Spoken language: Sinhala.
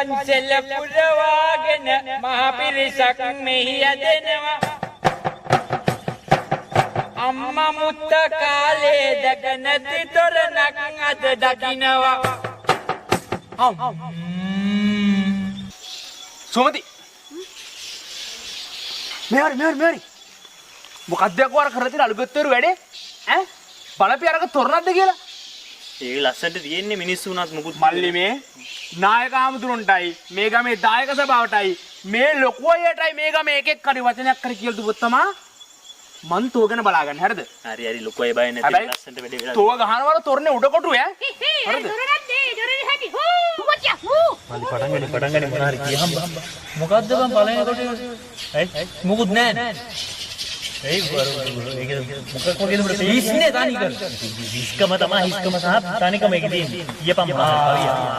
පන්සල පුරවාගෙන මහ පිරිසක් මෙහි ඇදෙනවා. අම්මා මුත්ත කාලේ දැක නැති තොරණක් අද දකින්නවා. සුමති, මෙහරි මෙහරි මෙහරි, මොකක්ද යකෝ අර කරලා තියෙන අලුගත්තරු වැඩේ? ඈ, බලපි අරක තොරණක්ද කියලා. ඒක ලස්සනට තියෙන්නේ, මිනිස්සු වුණත් මුකුත්. මල්ලි, මේ නායක හාමුදුරන්ටයි මේ ගමේ දායක සභාවටයි මේ ලොකු අයටයි මේ ගමේ එකෙක් හරි වචනයක් හරි කියලා දුවොත් තමා මං තෝ ගැන බලාගන්න, හරිද? හරි හරි, ලොකු අය බය නැති. හැබැයි ලස්සනට වැඩේ වෙලා. තෝව ගහනවල තොරණේ උඩ කොටු ඈ, හරිද? මල්ලි, පටන් ගන්න පටන් ගන්න, මොන හරි කියහම් බං. මොකද්ද බං පළවෙනි කොටේ? ඇයි මොකුත් නෑ නේ. ඒ ඒක මොකක් වගේද උඹට පේන්නේ? හිස්නේ තනි කර. හිස්කම තමයි, හිස්කම සහ තනිකම ඒකේ තියෙන්නේ. කියපන් මොන හරි කවිය.